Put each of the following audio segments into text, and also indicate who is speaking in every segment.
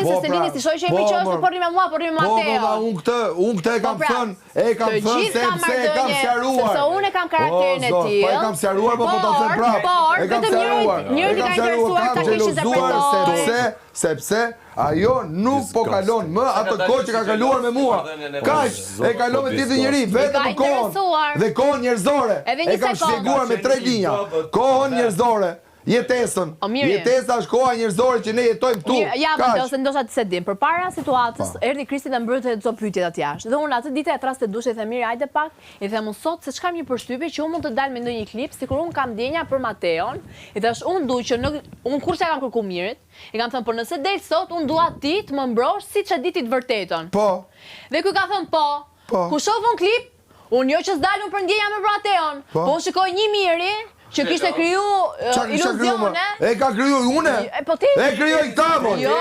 Speaker 1: Selinin,
Speaker 2: Po,
Speaker 1: se Selini
Speaker 2: pra,
Speaker 1: si shoqë jemi
Speaker 2: po,
Speaker 1: që është
Speaker 2: mor.
Speaker 1: po rri me mua, po rri me
Speaker 2: Po, po,
Speaker 1: Mateon.
Speaker 2: po, unë këtë, unë këtë e kam
Speaker 1: Po, pra,
Speaker 2: thënë, e kam
Speaker 1: të
Speaker 2: thënë
Speaker 1: gjithë
Speaker 2: se
Speaker 1: kam
Speaker 2: pse e kam
Speaker 1: marrëdhënie,
Speaker 2: sqaruar.
Speaker 1: sepse unë e kam karakterin e
Speaker 2: O, Zot, Po e
Speaker 1: tillë.
Speaker 2: kam sqaruar, po po ta them
Speaker 1: Por,
Speaker 2: prapë.
Speaker 1: por,
Speaker 2: E kam
Speaker 1: vetëm njëri-
Speaker 2: sqaruar.
Speaker 1: njëri
Speaker 2: E
Speaker 1: ka
Speaker 2: kam sqaruar,
Speaker 1: interesuar
Speaker 2: kam
Speaker 1: ta keq
Speaker 2: xhelozuar
Speaker 1: interpretoj.
Speaker 2: sepse sepse ajo nuk po kalon më atë kohë që ka kaluar me mua. Kaq, e kalon me tjetër njeri, vetëm
Speaker 1: Ka
Speaker 2: për kohën.
Speaker 1: interesuar.
Speaker 2: Dhe kohën njerëzore.
Speaker 1: Edhe një
Speaker 2: E kam
Speaker 1: sekond.
Speaker 2: shpjeguar me tre linja. Kohën njerëzore, jetesën.
Speaker 1: O, Miri.
Speaker 2: Jetesa është koha njerëzore që ne jetojmë këtu.
Speaker 1: Mirë, ja,
Speaker 2: Kaq.
Speaker 1: Mateo, se ndoshta ti s'e din. Përpara situatës, erdhi Kristi dhe më bëri çdo pyetje aty jashtë. Dhe unë atë ditë e thras te dushi i them mirë, hajde pak. I them unë sot se ç'kam një përshtypje që unë mund të dal me ndonjë klip, sikur unë kam ndjenja për Mateon. I thash unë du që në unë kurrë s'ja kam kërku Mirit. I kam thënë, po nëse del sot, unë dua ti të më mbrosh siç e di ti të vërtetën.
Speaker 2: Po.
Speaker 1: Dhe ky ka thënë po.
Speaker 2: Po.
Speaker 1: Ku shoh unë klip, unë jo që s'dal unë për ndjenja me Mateon,
Speaker 2: Po.
Speaker 1: po unë shikoj një Miri që kishte kriju
Speaker 2: Qa kisha kriju më?
Speaker 1: iluzione.
Speaker 2: E ka kriju une?
Speaker 1: E, po ti?
Speaker 2: E krijoj këta, mo.
Speaker 1: Jo.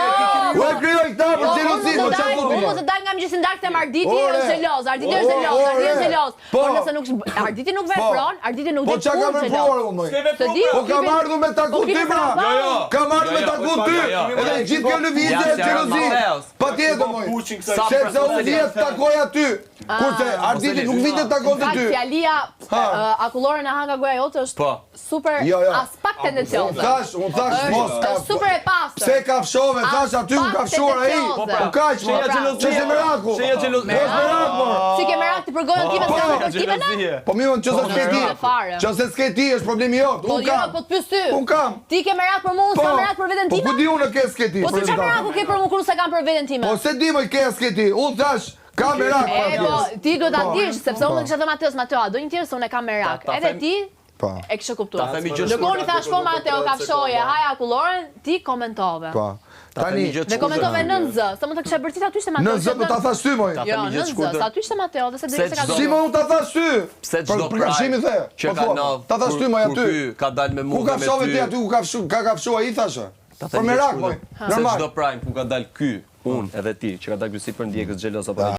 Speaker 2: U e krijoj këta për
Speaker 1: Po, unë
Speaker 2: xhelozi,
Speaker 1: mund
Speaker 2: po
Speaker 1: të
Speaker 2: çfarë
Speaker 1: dal,
Speaker 2: thotë
Speaker 1: unë mund të dal nga mëngjesi në darkë them Arditi
Speaker 2: Ore.
Speaker 1: është xheloz, Arditi është xheloz,
Speaker 2: Ore.
Speaker 1: Arditi është xheloz.
Speaker 2: Po.
Speaker 1: Por nëse nuk Arditi nuk vepron, Arditi nuk
Speaker 2: Po
Speaker 1: del
Speaker 2: çka ka
Speaker 1: kurrë
Speaker 2: vepruar
Speaker 1: xheloz.
Speaker 2: unë moj?
Speaker 1: Të di,
Speaker 2: Po kam
Speaker 1: klipin-
Speaker 2: ardhur me taku
Speaker 1: po
Speaker 2: ty
Speaker 1: klipin
Speaker 2: pra.
Speaker 1: s'e kam
Speaker 3: Jo, jo.
Speaker 2: Kam ardhur me
Speaker 3: Jo, jo,
Speaker 2: taku ty.
Speaker 3: jo, jo.
Speaker 2: Edhe gjithë kjo lëvizje
Speaker 3: Ja,
Speaker 2: është
Speaker 3: si
Speaker 2: xhelozi.
Speaker 3: Mateos.
Speaker 2: Patjetër moj.
Speaker 3: Sa
Speaker 2: Sepse unë
Speaker 3: për-
Speaker 2: vija të takoj aty. Kurse Arditi nuk vinte të takonte
Speaker 1: Fakt,
Speaker 2: ty.
Speaker 1: fjalia
Speaker 2: Ha.
Speaker 1: ë, akulloren e ha nga goja jote është
Speaker 3: Po.
Speaker 1: super
Speaker 2: Jo, jo.
Speaker 1: as pak tendencioze.
Speaker 2: Unë thash, unë thash
Speaker 1: Është-
Speaker 2: mos ka.
Speaker 1: është super e pastër.
Speaker 2: Pse kafshove, thash aty u
Speaker 1: pak
Speaker 2: kafshuar ai.
Speaker 1: tendencioze.
Speaker 2: Po kaq, mo.
Speaker 3: Shenja xhelozie.
Speaker 2: Ç'është meraku?
Speaker 3: Shenja xhelozie.
Speaker 2: Mos merak, mo.
Speaker 1: Si ke merak ti për gojën time,
Speaker 2: Po,
Speaker 1: s'kam për time na?
Speaker 3: Xhelozie.
Speaker 2: Po mirë, nëse s'ke ti,
Speaker 1: merak fare.
Speaker 2: nëse s'ke ti është problemi jot.
Speaker 1: Po
Speaker 2: Unë
Speaker 1: jo,
Speaker 2: kam.
Speaker 1: po të pyes ty.
Speaker 2: Unë kam.
Speaker 1: Ti ke merak për mua, unë s'kam merak për veten
Speaker 2: Po
Speaker 1: time?
Speaker 2: ku di unë ke s'ke ti?
Speaker 1: Po si
Speaker 2: për
Speaker 1: çfarë
Speaker 2: rezultat?
Speaker 1: meraku ke për mua kur unë s'e kam për veten time?
Speaker 2: Po se di moj ke s'ke ti. Unë thash kam merak
Speaker 1: E,
Speaker 2: pa
Speaker 1: po,
Speaker 2: pjesë.
Speaker 1: ti duhet ta
Speaker 2: Po.
Speaker 1: dish, sepse unë
Speaker 2: Po.
Speaker 1: do kisha thënë Mateos, Mateo, a do një tjetër se unë e kam merak.
Speaker 3: Ta- ta
Speaker 1: Edhe
Speaker 3: them-
Speaker 1: ti
Speaker 2: Po.
Speaker 1: e kishe kuptuar.
Speaker 3: Ta themi gjë
Speaker 1: Ndërkohë unë i thash po Mateo, kafshoje, haja akulloren, ti komentove.
Speaker 2: Po.
Speaker 3: Ta
Speaker 2: Tani
Speaker 3: themi gjë
Speaker 1: Dhe komentove nën zë, se mund të kisha bërtit aty ishte Mateo.
Speaker 2: në zë po ta thash ty moj.
Speaker 3: Ta
Speaker 1: Jo,
Speaker 3: themi gjë
Speaker 1: nën zë,
Speaker 3: shkurtër.
Speaker 1: se aty ishte Mateo, dhe se
Speaker 3: Pse
Speaker 1: do ishte ka
Speaker 3: çdo-
Speaker 2: Si më unë ta thash ty?
Speaker 3: Pse
Speaker 2: Për-
Speaker 3: çdo
Speaker 2: Për kafshimin the.
Speaker 3: që
Speaker 2: Po
Speaker 3: ka
Speaker 2: thua,
Speaker 3: ndodh
Speaker 2: Ta thash ty moj
Speaker 3: kur
Speaker 2: aty.
Speaker 3: ky ka dalë me
Speaker 2: Ku
Speaker 3: mua dhe me
Speaker 2: kafshove
Speaker 3: ty.
Speaker 2: ti aty ku kafshu, ka kafshu ai thashë.
Speaker 3: Ta
Speaker 2: Për
Speaker 3: themi gjë
Speaker 2: merak moj.
Speaker 3: shkurtër. Pse
Speaker 2: Normal.
Speaker 3: çdo prime ku ka dalë ky, unë edhe ti, që ka dalë ky si për ndjekës xheloz apo
Speaker 2: Ta.